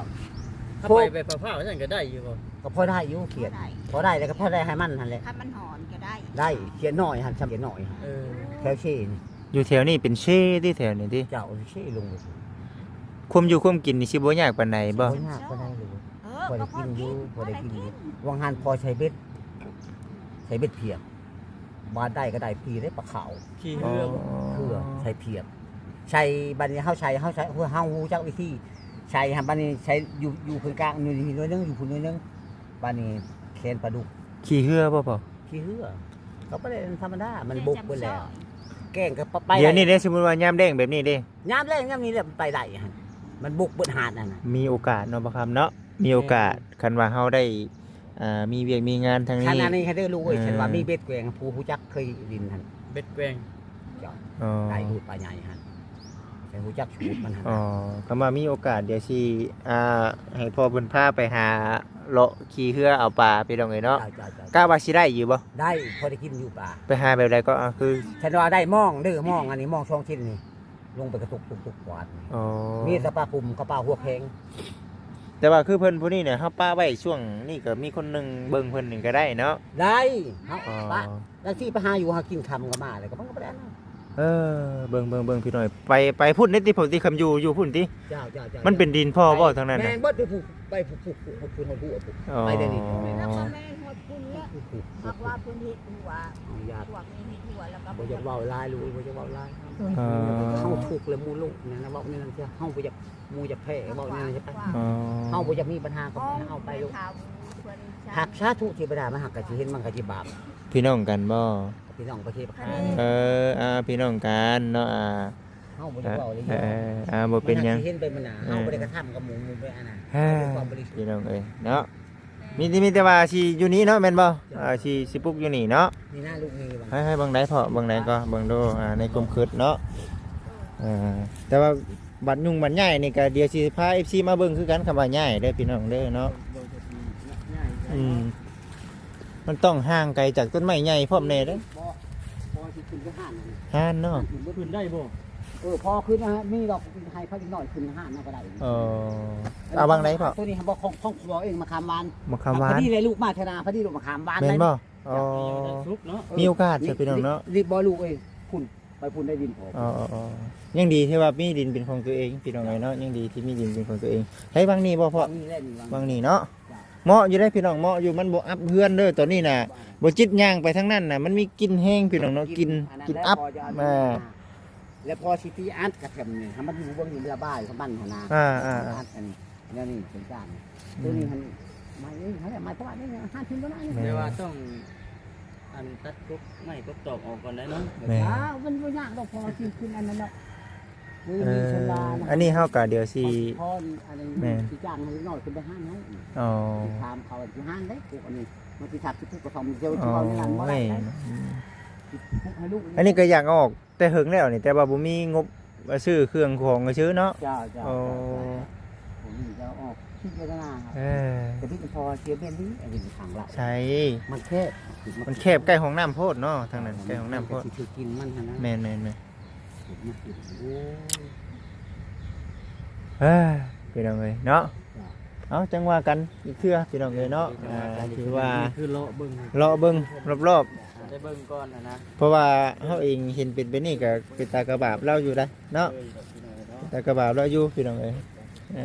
ຖ້າໄປແບບພ້າວໆຊັ້ນກໍໄດ້ຢູ່ບໍ່? ກໍພໍໄດ້ຢູ່ຂຽດ ພໍໄດ້ ພໍໄດ້ແລ້ວກໍພໍໄດ້ໃຫ້ມັນຫັ້ນແຫຼະ ຄັນມັນຫອນກໍໄດ້ ໄດ້ ຂຽດນ້ອຍຫັ້ນ ຊຳຂຽດນ້ອຍ ເອີ ແຖວເຊນີ້ ຢູ່ແຖວນີ້ເປັນເຊຕິ ແຖວນີ້ຕິ ເຈົ້າ ເຊລົງໄປ ຄວາມຢູ່ຄວາມກິນນີ້ຊິບໍ່ຍາກປານໃດບໍ່? ບໍ່ຍາກປານໃດເລີຍ ເອີ ພໍໄດ້ກິນຢູ່ ພໍໄດ້ກິນຢູ່ ວ່າງຫັ້ນພໍໃຊ້ເບັດ ໃສ່ເບັດພຽງ ບາດໃດກໍໄດ້ພີເດ້ ປາຂາວ ຂີ້ເຫື່ອບໍ່? ອໍ ເຫື່ອ ໃສ່ພຽງ ໃສ່ ບາດນີ້ເຮົາໃສ່ ເຮົາໃສ່ ເຮົາຮູ້ຈັກວິທີໃສ່ຫັ້ນ ບາດນີ້ໃສ່ຢູ່ ຢູ່ເຄິ່ງກາງ ຢູ່ນີ້ໜ່ວຍໜຶ່ງ ຢູ່ພຸ້ນໜ່ວຍໜຶ່ງ ບາດນີ້ແຂນປາດຸກ ຂີ້ເຫື່ອບໍ່ພໍ່? ຂີ້ເຫື່ອ ກໍບໍ່ໄດ້ທຳມະດາ ມັນບົກເບິດແລ້ວ ແກງກໍໄປ ດຽວນີ້ເດ້ ສົມມຸດວ່າຍາມແລ້ງແບບນີ້ເດ້ ຍາມແລ້ງຍາມນີ້ແຫຼະ ມັນໄປໄດ້ຫັ້ນ ມັນບົກເບິດຫາດນັ້ນນະ ມີໂອກາດເນາະ ພໍ່ຄຳເນາະ ມີໂອກາດ ແມ່ນ ຄັນວ່າເຮົາໄດ້ ອ່າ ມີວຽກມີງານທາງນີ້ ຂະໜາດນີ້ໃຫ້ເດີລູກເອີຍ ເອີ ຄັນວ່າມີເບັດແກວ່ງ ຜູ້ຮູ້ຈັກເຄີຍຫຼິ້ນຫັ້ນ ເບັດແກວ່ງ ເຈົ້າ ອໍ ໄດ້ຫຼູດປາໃຫຍ່ຫັ້ນ ໃຫ້ຮູ້ຈັກສູດມັນຫັ້ນ ອໍ ຄັນວ່າມີໂອກາດ ດຽວຊິ ອ່າ ໃຫ້ພໍ່ເພິ່ນພາໄປຫາເລາະຂີ່ເຮືອເອົາປາ ພີ່ນ້ອງເອີຍເນາະ ເຈົ້າໆໆ ກະວ່າຊິໄດ້ຢູ່ບໍ່? ໄດ້ ພໍໄດ້ກິນຢູ່ປາ ໄປຫາແບບໃດກໍ ອ່າ ຄື ຄັນວ່າໄດ້ມອງເດີ ມອງ ອັນນີ້ມອງສອງເສັ້ນນີ້ ລົງໄປກະຕຸກຕຸກຕຸກກວາດ ອໍ ມີແຕ່ປາກຸມກັບປາຫົວແຂງ ແຕ່ວ່າຄືເພິ່ນຜູ້ນີ້ນະ ເຮົາປະໄວ້ຊ່ວງນີ້ກໍມີຄົນໜຶ່ງເບິ່ງເພິ່ນນີ້ກໍໄດ້ເນາະ ໄດ້ ເຮົາ ອໍ ປະ ລາງທີໄປຫາຢູ່ຫາກິນຄ່ຳກໍມາ ແລ້ວກໍມັນກໍບໍ່ໄດ້ອັນນັ້ນ ເອີ ເບິ່ງໆໆ ພີ່ນ້ອງ ໄປ ໄປພຸ້ນເດ້ຕິ ເພາະຕິ ຄຳຢູ່ ຢູ່ພຸ້ນຕິ ເຈົ້າໆໆ ມັນເປັນດິນພໍ່ບໍ່ທາງນັ້ນນະ ແມ່ນເບິດ ໄປພຸ້ນ ໄປພຸ້ນ ພຸ້ນ ພຸ້ນ ພຸ້ນ ພຸ້ນ ອໍ ໄປໄດ້ນີ້ ແລ້ວກໍແມ່ນຮອດພຸ້ນແລ້ວ ຫາກວ່າເພິ່ນເຮັດຫົວ ອະນຸຍາດ ພວກນີ້ເຮັດຫົວແລ້ວກໍບໍ່ຢາກເວົ້າຫຼາຍລູກເອີຍ ບໍ່ຢາກເວົ້າຫຼາຍ ເອີ ເຮົາທຸກແລ້ວໝູ່ລົງນັ້ນນະ ເວົ້າແນວນັ້ນຊະ ເຮົາບໍ່ຢາກ ໝູ່ຢາກແພ້ ເວົ້າແນວນັ້ນຊະໄປ ອໍ ເຮົາບໍ່ຢາກມີບັນຫາກັບໃຜ ເຮົາໄປໂລດ ຮັກສາທຸເທວະດາມາຮັກ ກໍຊິເຫັນມັນກໍຊິບາບ ພີ່ນ້ອງກັນບໍ່? ພີ່ນ້ອງປະເທດ ເອີ ອ່າ ພີ່ນ້ອງກັນເນາະ ອ່າ ເຮົາບໍ່ຢາກເວົ້າເລີຍ ເອີ ອ່າ ບໍ່ເປັນຫຍັງ ມັນຊິເຫັນໄປມື້ໜ້າ ເອີ ເຮົາບໍ່ໄດ້ກະທຳກັບໝູ່ ໝູ່ໄປອັນນັ້ນ ເອີ ເຮົາເປັນຄວາມບໍລິສຸດ ພີ່ນ້ອງເອີຍເນາະ ມີແຕ່ ມີແຕ່ວ່າຊິຢູ່ນີ້ເນາະ ແມ່ນບໍ່? ເຈົ້າ ອ່າ ຊິ ຊິປຸກຢູ່ນີ້ເນາະ ນີ້ນະລູກນີ້ວ່າ ໃຫ້ ໃຫ້ເບິ່ງໄດ້ພໍ່ ເບິ່ງໄດ້ກໍເບິ່ງດູ ອ່າ ໃນຄວາມຄິດເນາະ ເອີ ແຕ່ວ່າບັດຫຍຸ້ງບັດຍ້າຍນີ້ກໍດຽວຊິພາເອັຟຊີມາເບິ່ງຄືກັນ ຄຳວ່າຍ້າຍເດີພີ່ນ້ອງເດີເນາະ ອືມ ມັນຕ້ອງຫ່າງໄກຈາກຕົ້ນໄມ້ໃຫຍ່ພ້ອມແດ່ເດີ ພໍຊິຂຶ້ນໄປຮ້ານນັ້ນ ຮ້ານເນາະ ຂຶ້ນໄດ້ບໍ່? ເອີ ພໍຂຶ້ນນະ ມີດອກ ໃຫ້ເຂົາເດັກນ້ອຍຂຶ້ນຮ້ານເຮົາກໍໄດ້ ເອີ ເອົາວັງໃດພໍ່? ຕົວນີ້ບໍ່ ຂອງ ຂອງພໍ່ເອງ ມະຂາມຫວານ ມະຂາມຫວານ ພໍດີເລີຍລູກມາເທື່ອໜ້າ ພໍດີລູກມະຂາມຫວານ ແມ່ນບໍ່? ອໍ ມີໂອກາດຊະພີ່ນ້ອງເນາະ ເອີ ນີ້ບໍ່ລູກເອີຍ ພຸ້ນ ໄປພຸ້ນໄດ້ດິນພໍ ອໍໆ ຍັງດີທີ່ວ່າມີດິນເປັນຂອງຕົວເອງ ພີ່ນ້ອງເອີຍເນາະ ຍັງດີທີ່ມີດິນເປັນຂອງຕົວເອງ ໃຫ້ວັງນີ້ບໍ່ພໍ່? ວັງນີ້ແຫຼະ ວັງນີ້ເນາະ ເໝາະຢູ່ເດ້ພີ່ນ້ອງ ເໝາະຢູ່ ມັນບໍ່ອັບເຮືອນເດີ ຕອນນີ້ນະ ບໍ່ຈິດຍ່າງໄປທາງນັ້ນນະ ມັນມີກິ່ນແຮງພີ່ນ້ອງເນາະ ກິ່ນ ກິ່ນອັບ ແລ້ວພໍຊິຕີອັດກະແຖມນີ້ ໃຫ້ມັນຢູ່ເບິ່ງຢູ່ລະບາຍຂອງມັນຫັ້ນນະ ອັດອັນນີ້ ແນວນີ້ເປັນການ ຕົວນີ້ຫັ້ນ ໄມ້ນີ້ຫັ້ນແຫຼະ ໄມ້ປະຫວັດນີ້ ຫາກິນບໍ່ໄດ້ ແຕ່ວ່າຕ້ອງ ອັນຕັດກົກໄມ້ກົກຕອກອອກກ່ອນໄດ໋ເນາະ ແມ່ນ ອ້າວ ມັນບໍ່ຍາກດອກ ພໍຊິຂຶ້ນອັນນັ້ນດອກ ເອີ ອັນນີ້ເຮົາກະດຽວຊິ ພໍອັນນີ້ ແມ່ນ ຊິຈ້າງໃຫ້ເດັກນ້ອຍຂຶ້ນໄປຫາເຮົາ ອໍ ຊິຖາມເຂົາຊິຫາໄດ້ ພວກອັນນີ້ ມັນຊິທັກຊິປຸກກະທ່ອມ ດຽວຊິເວົ້າໃນນັ້ນບໍ່ໄດ້ ຊິປຸກໃຫ້ລູກ ອັນນີ້ກະຢາກອອກ ແຕ່ເຫິງແລ້ວນີ້ ແຕ່ວ່າບໍ່ມີງົບຊື້ເຄື່ອງຂອງຊື່ເນາະ ເຈົ້າໆ ໂອ້ ເຈົ້າໆ ໂອ້ ນີ້ຈະອອກພິຈາລະນາ ເອີ ແຕ່ທີ່ພໍເສຍເບນນີ້ ອັນນີ້ທາງລາວ ໃສ ມັນແຄບ ມັນແຄບໃກ້ຫ້ອງນ້ຳໂພດເນາະ ທາງນັ້ນໃກ້ຫ້ອງນ້ຳໂພດ ມັນກໍຊິຖືກກິນມັນຫັ້ນນະ ແມ່ນໆໆ ມັນກິນ ໂອ້ຍ ເອີ ພີ່ນ້ອງເອີຍເນາະ ເຈົ້າ ເອົາ ຈັ່ງວ່າກັນອີກເທື່ອ ພີ່ນ້ອງເອີຍເນາະ ເອີ ອ່າ ຖືວ່າ ຄືເລາະເບິ່ງ ເລາະເບິ່ງຮອບໆ ໄດ້ເບິ່ງກ່ອນຫັ້ນນະ ເພາະວ່າເຮົາເອງເຫັນເປັນແບບນີ້ກໍເປັນຕາກະບາບລາວຢູ່ໄດ໋ເນາະ ເອີ ເປັນຕາກະບາບລາວຢູ່ພີ່ນ້ອງເອີຍ ເອີ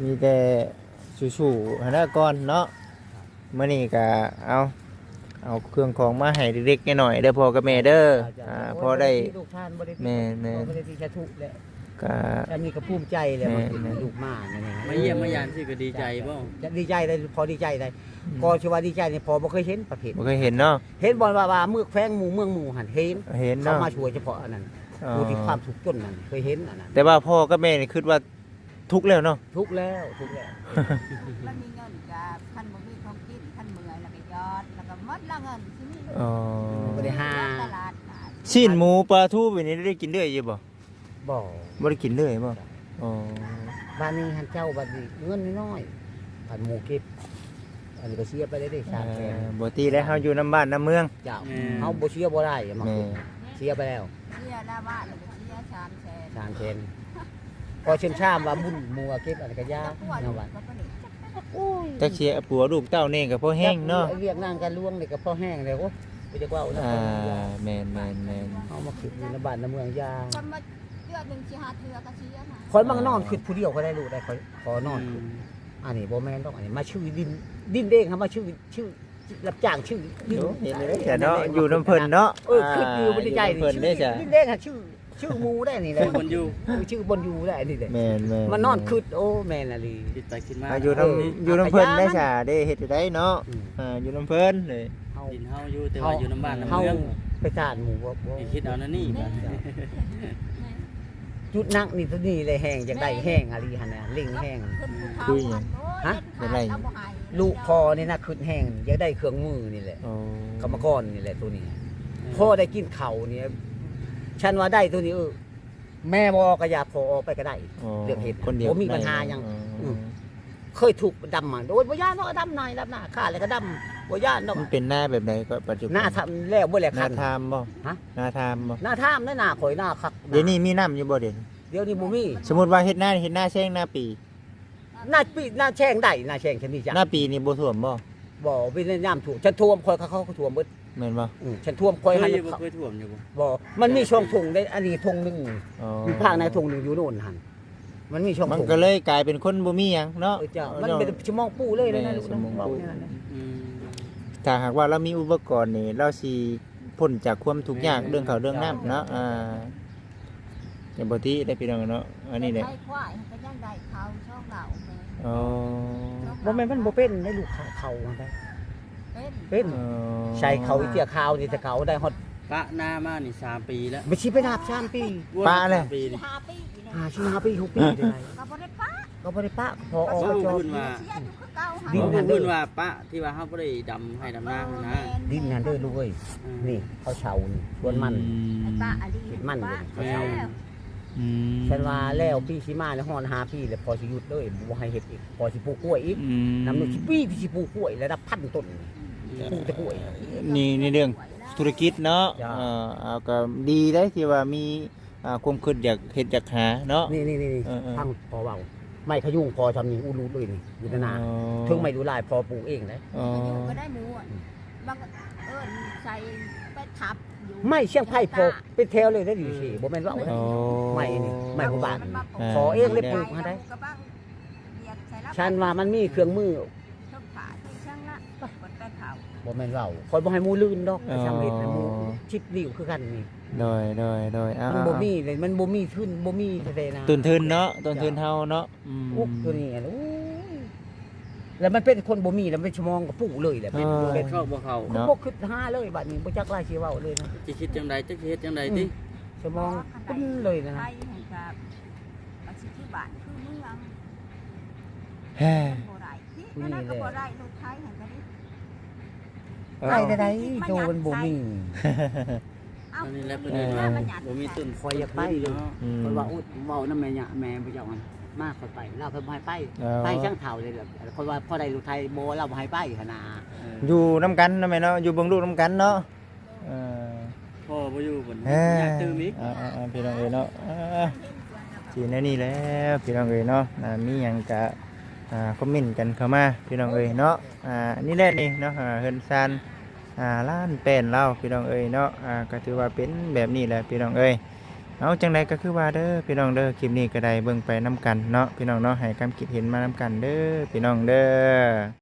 ມີແຕ່ສູ້ໆຫັ້ນນະກ່ອນເນາະ ມື້ນີ້ກໍເອົາ ເອົາເຄື່ອງຂອງມາໃຫ້ເລັກໆນ້ອຍໆເດີພໍ່ກັບແມ່ເດີ ເຈົ້າໆ ອ່າ ໂອ້ຍ ພໍໄດ້ ບໍ່ໄດ້ຕິລູກທ່ານ ບໍ່ໄດ້ຕິ ແມ່ນໆ ບໍ່ໄດ້ຕິສາທຸແຫຼະ ກະ ອັນນີ້ກໍພູມໃຈແຫຼະ ແມ່ນໆ ວ່າລູກມານີ້ ມາຢ້ຽມມາຢາມຊີ້ກໍດີໃຈບໍ່? ຈະດີໃຈໄດ໋ ພໍດີໃຈໄດ໋ ອືມ ກໍຊິວ່າດີໃຈນີ້ ພໍ່ບໍ່ເຄີຍເຫັນປະເພດ ບໍ່ເຄີຍເຫັນເນາະ ເຫັນບໍ່ວ່າ ວ່າເມືອງແຂວງໝູ່ເມືອງໝູ່ຫັ້ນ ເຫັນ ເຫັນເນາະ ເຂົາມາຊ່ວຍສະເພາະອັນນັ້ນ ອໍ ຜູ້ທີ່ຄວາມທຸກຈົນນັ້ນ ເຄີຍເຫັນອັນນັ້ນ ແຕ່ວ່າພໍ່ກັບແມ່ນີ້ຄິດວ່າທຸກແລ້ວເນາະ ທຸກແລ້ວ ທຸກແລ້ວ ແລ້ວມີເງິນກໍ ຄັນບໍ່ມີຂອງກິນ ຄັນເມື່ອຍແລ້ວກໍຢອດ ແລ້ວກໍໝົດລະເງິນຊິມີ ອໍ ບໍ່ໄດ້ຫາ ຕະຫຼາດ ຊີ້ນໝູປາທູແບບນີ້ໄດ້ກິນເລື້ອຍຢູ່ບໍ່? ບໍ່ ບໍ່ໄດ້ກິນເລື້ອຍບໍ່? ອໍ ບາດນີ້ຫັ້ນເຈົ້າ ບາດນີ້ເງິນນ້ອຍໆ ບາດໝູເກັບ ອັນນີ້ກໍເສຍໄປແລ້ວເດ້ ສາມແສນ ເອີ ບໍ່ຕິແລ້ວ ເຮົາຢູ່ນຳບ້ານນຳເມືອງ ເຈົ້າ ແມ່ນ ເຮົາບໍ່ເສຍບໍ່ໄດ້ ມາ ແມ່ນ ເສຍໄປແລ້ວ ເສຍໜ້າບ້ານກໍເສຍສາມແສນ ສາມແສນ ພໍເຊັ່ນຊາມວ່າບຸນໝູວ່າເກັບ ອັນນັ້ນກໍຢ່າ ແລ້ວວ່າ ໂອ້ຍ ຈັກເສຍຜົວລູກເຕົ້າແດ່ກໍພໍແຮງເນາະ ວຽກງານການຫຼວງນີ້ກໍພໍແຮງແລ້ວ ໂອ້ຍ ບໍ່ຢາກເວົ້ານະ ອ່າ ແມ່ນໆໆ ເຮົາມາຄິດຢູ່ນຳບ້ານນຳເມືອງຢ່າ ເດືອນໜຶ່ງຊິຫາເທື່ອກໍເສຍນະ ຂ້ອຍມັກນອນຄິດຜູ້ດຽວກໍໄດ້ລູກໄດ້ ຂ້ອຍຂໍນອນ ອືມ ອັນນີ້ບໍ່ແມ່ນດອກ ອັນນີ້ມາຊື້ດິນ ດິນເອງຫາມາຊື້ ຊື້ ຮັບຈ້າງຊື້ຢູ່ ເຫັນເດ້ຊະເນາະ ຢູ່ນຳເພິ່ນເນາະ ເອີ ຄິດຢູ່ໃນໃຈນີ້ ຢູ່ນຳເພິ່ນເດ້ຊະ ດິນແດງຫາຊື້ ຊື້ໝູ່ໄດ້ນີ້ແຫຼະ ຊື້ບ່ອນຢູ່ ເອີ ຊື້ບ່ອນຢູ່ໄດ້ນີ້ແຫຼະ ແມ່ນໆໆ ມານອນຄິດ ໂອ້ ແມ່ນອີ່ຫຼີ ຄິດໄປຄິດມາ ຢູ່ນຳ ເອີ ຢູ່ນຳເພິ່ນໄດ້ຊະ ເດ້ເຮັດໄດ້ເນາະ ອືມ ເອີ ຢູ່ນຳເພິ່ນເດ້ ເຮົາ ດິນເຮົາຢູ່ ແຕ່ວ່າຢູ່ນຳບ້ານນຳເມືອງ ເຮົາໄປສານໝູ່ບໍ່ ບໍ່ ຄິດເອົາແນວນີ້ ອືມ ບາດນີ້ ຈຸດໜັກນີ້ ໂຕນີ້ແຫຼະແຮງ ຢາກໄດ້ແຮງອີ່ຫຼີຫັ້ນນະ ເລັ່ງແຮງ ເພິ່ນຜູ້ເຖົ້າ ຄືຫຍັງ ຮະ ຢາກໄດ້ ລູກພໍ່ນີ້ນະ ຄຶດແຮງ ຢາກໄດ້ເຄື່ອງມືນີ້ແຫຼະ ອໍ ກຳມະກອນນີ້ແຫຼະ ໂຕນີ້ ເອີ ພໍໄດ້ກິນເຂົ້ານີ້ ຄັນວ່າໄດ້ໂຕນີ້ ເອີ ແມ່ບໍ່ອອກກະຢ່າ ພໍ່ອອກໄປກະໄດ້ ອໍ ເລື່ອງເຮັດ ຄົນດຽວ ບໍ່ມີບັນຫາຫຍັງ ໄດ້ ອືມ ເຄີຍທຸກດຳມາ ໂອ້ຍ ບໍ່ຢ້ານດອກ ດຳນາ ດຳນາ ຂ້າແລ້ວກະດຳ ບໍ່ຢ້ານດອກ ມັນເປັນນາແບບໃດກໍປັດຈຸບັນ ນາທຳແລ້ວເບິດແລ້ວ ນາທາມບໍ່ ຮະ ນາທາມບໍ່ ນາທາມນາ ນາຂ້ອຍ ນາຄັກ ດຽວນີ້ມີນ້ຳຢູ່ບໍ່ ດຽວນີ້ ດຽວນີ້ບໍ່ມີ ສົມມຸດວ່າເຮັດນາ ເຮັດນາແຊງ ນາປີ ນາປີ ນາແຊງໄດ້ ນາແຊງຊະນີ້ຈ້ະ ນາປີນີ້ບໍ່ຖ້ວມບໍ່ ບໍ່ ເປັນຍາມຖ້ວມ ຄັນຖ້ວມຂ້ອຍ ເຂົາ ເຂົາກໍຖ້ວມເບິດ ແມ່ນບໍ່ ອືມ ຄັນຖ້ວມຂ້ອຍຫັ້ນ ເຄີຍຢູ່ບໍ່ ເຄີຍຖ້ວມຢູ່ບໍ່ ບໍ່ ມັນມີຊ່ອງທົ່ງເດ້ ອັນນີ້ທົ່ງໜຶ່ງ ອໍ ຢູ່ພາກໃນທົ່ງໜຶ່ງ ຢູ່ໂນ່ນຫັ້ນ ມັນມີຊ່ອງ ມັນກໍເລີຍກາຍເປັນຄົນບໍ່ມີຫຍັງເນາະ ເອີ ເຈົ້າ ມັນເປັນສະໝອງປູເລີຍນະ ສະໝອງປູ ອືມ ຖ້າຫາກວ່າລາວມີອຸປະກອນນີ້ ລາວຊິພົ້ນຈາກຄວາມທຸກຍາກ ເລື່ອງເຂົ້າເລື່ອງນ້ຳເນາະ ອ່າ ຢ່າບໍ່ຕິເດ້ພີ່ນ້ອງເນາະ ອັນນີ້ແຫຼະ ໄຂ່ຄວາຍກໍຍັງໄດ້ເຂົ້າຊ່ອງເຫຼົ່າ ອໍ ບໍ່ແມ່ນມັນບໍ່ເປັນໃນລູກເຂົ້າຫັ້ນໄດ ເປັນ ເປັນ ອໍ ໃສ່ເຂົ້າອີເຈຍຂາວນີ້ ແຕ່ເກົ່າໄດ້ຮອດ ປະນາມານີ້ສາມປີແລ້ວ ບໍ່ຊິໄປນັບສາມປີ ປະແລ້ວ ຫ້າປີ ຫ້າປີ ຫ້າ ສີ່ ຫ້າປີ ຫົກປີໄດ້ ກໍບໍ່ໄດ້ປະ ກໍບໍ່ໄດ້ປະ ພໍອອກ ເວົ້າເພິ່ນວ່າ ດິນຫັ້ນເດີ ເພິ່ນວ່າປະທີ່ວ່າເຮົາບໍ່ໄດ້ດຳໄຮ່ດຳນາຫັ້ນນະ ດິນຫັ້ນເດີລູກເອີຍ ອືມ ນີ້ເຂົາເຊົ່ານີ້ສວນມັນ ອືມ ມັນເລີຍເຂົາເຊົ່າ ອືມ ອືມ ຊັ້ນວ່າແລ້ວປີຊິມານີ້ ຮອດຫ້າປີແລ້ວ ພໍ່ຊິຢຸດເລີຍ ບໍ່ໃຫ້ເຮັດອີກ ພໍ່ຊິປູກກ້ວຍອີກ ອືມ ນຳໜຶ່ງປີ ພີ່ຊິປູກກ້ວຍລະດັບພັນຕົ້ນ ອືມ ປູກແຕ່ກ້ວຍ ນີ້ໃນເລື່ອງທຸລະກິດເນາະ ເອີ ເອົາ ກໍດີເດ້ທີ່ວ່າມີ ອ່າ ຄວາມຄິດຢາກເຮັດຢາກຫາເນາະ ນີ້ໆໆ ເອີໆ ຟັງພໍ່ເວົ້າ ໄມ້ຂະຍຸງພໍຊ່ຳນີ້ ອຸລຸເລີຍນີ້ ຢູ່ໃນນາ ອໍ ເທິງໄມ້ດູລາຍພໍປູກເອງເດ້ ອໍ ຂະຍຸງກໍໄດ້ໝູ່ ອືມ ບາງເອີ້ນໃສ່ໄປທັບຢູ່ ໄມ້ຊຽງໄພພໍເປັນແຖວເລີຍເດ້ ຢູ່ເຊ ອືມ ບໍ່ແມ່ນເວົ້າເດ້ ອໍ ໄມ້ນີ້ ໄມ້ພູບ້ານ ມັນມາພໍເອງເລີຍປູກຫັ້ນເດ້ ກະບັງ ຊັ້ນວ່າມັນມີເຄື່ອງມື ເທິງຜ້າເທິງຫຍັງລະ ເພິ່ນໄປເຜົາ ບໍ່ແມ່ນເວົ້າ ຂ້ອຍບໍ່ໃຫ້ໝູ່ລື່ນດອກ ອໍ ໄປສຳເລັດນະ ໝູ່ຊິບນິ້ວຄືກັນນີ້ ໂດຍໆໆ ເອົາ ມັນບໍ່ມີເລີຍ ມັນບໍ່ມີທຶນ ບໍ່ມີແທ້ໆນະ ຕົ້ນທຶນເນາະ ຕົ້ນທຶນເຮົາເນາະ ອືມ ອຸກໂຕນີ້ ໂອ້ຍ ແລ້ວມັນເປັນຄົນບໍ່ມີ ແລ້ວເປັນສະໝອງກະປູເລີຍແຫຼະ ເປັນ ເອີ ເປັນເຂົ້າບໍ່ເຂົ້າ ເນາະ ບໍ່ຄິດຫາເລີຍ ບາດນີ້ບໍ່ຈັກລາຍຊິເວົ້າເລີຍນະ ຊິຄິດຈັ່ງໃດ ຈັກຊິເຮັດຈັ່ງໃດຕິ ອືມ ສະໝອງປຸ້ນເລີຍນະ ໄທຫັ້ນກະ ວ່າຊິຄືບ້ານຄືເມືອງ ແຮ ມັນບໍ່ໄດ້ ທີ່ອັນນັ້ນກໍບໍ່ໄດ້ ລົດໄຖຫັ້ນກໍດີ ເອີ ໄດ້ແນວໃດ ໂຕມັນບໍ່ມີ ເອົ້າ ອັນນີ້ແຫຼະ ເອີ ເພິ່ນວ່າບໍ່ມີຕົ້ນ ຂ້ອຍຢາກໄປ ເນາະ ອືມ ຂ້ອຍວ່າ ໂອ້ຍ ເວົ້ານຳແມ່ຍະ ແມ່ພະເຈົ້າຫັ້ນ ມາຂ້ອຍໄປ ລາວເພິ່ນບໍ່ໃຫ້ໄປ ເອີ ໄປຊ່າງເຖົ້າເລີຍ ຂ້ອຍວ່າພໍໄດ້ລົດໄຖບໍ່ ລາວບໍ່ໃຫ້ໄປຫັ້ນນະ ເອີ ຢູ່ນຳກັນເນາະແມ່ເນາະ ຢູ່ເບິ່ງລູກນຳກັນເນາະ ເອີ ພໍ່ບໍ່ຢູ່ເພິ່ນ ເອີ ຍາກຕື່ມອີກ ອ່າໆໆ ພີ່ນ້ອງເອີຍເນາະ ອ່າ ຊິແນວນີ້ແຫຼະພີ່ນ້ອງເອີຍເນາະ ອ່າ ມີຫຍັງກະ ອ່າ ຄອມເມັນກັນເຂົ້າມາພີ່ນ້ອງເອີຍເນາະ ອ່າ ນີ້ແຫຼະນີ້ເນາະ ອ່າ ເຮືອນຊານ ອ່າ ລ້ານແປນລາວພີ່ນ້ອງເອີຍເນາະ ອ່າ ກໍຖືວ່າເປັນແບບນີ້ແຫຼະພີ່ນ້ອງເອີຍ ເອົາ ຈັ່ງໃດກໍຄືວ່າເດີພີ່ນ້ອງເດີ ຄລິບນີ້ກໍໄດ້ເບິ່ງໄປນຳກັນເນາະ ພີ່ນ້ອງເນາະ ໃຫ້ຄຳຄິດເຫັນມານຳກັນເດີພີ່ນ້ອງເດີ.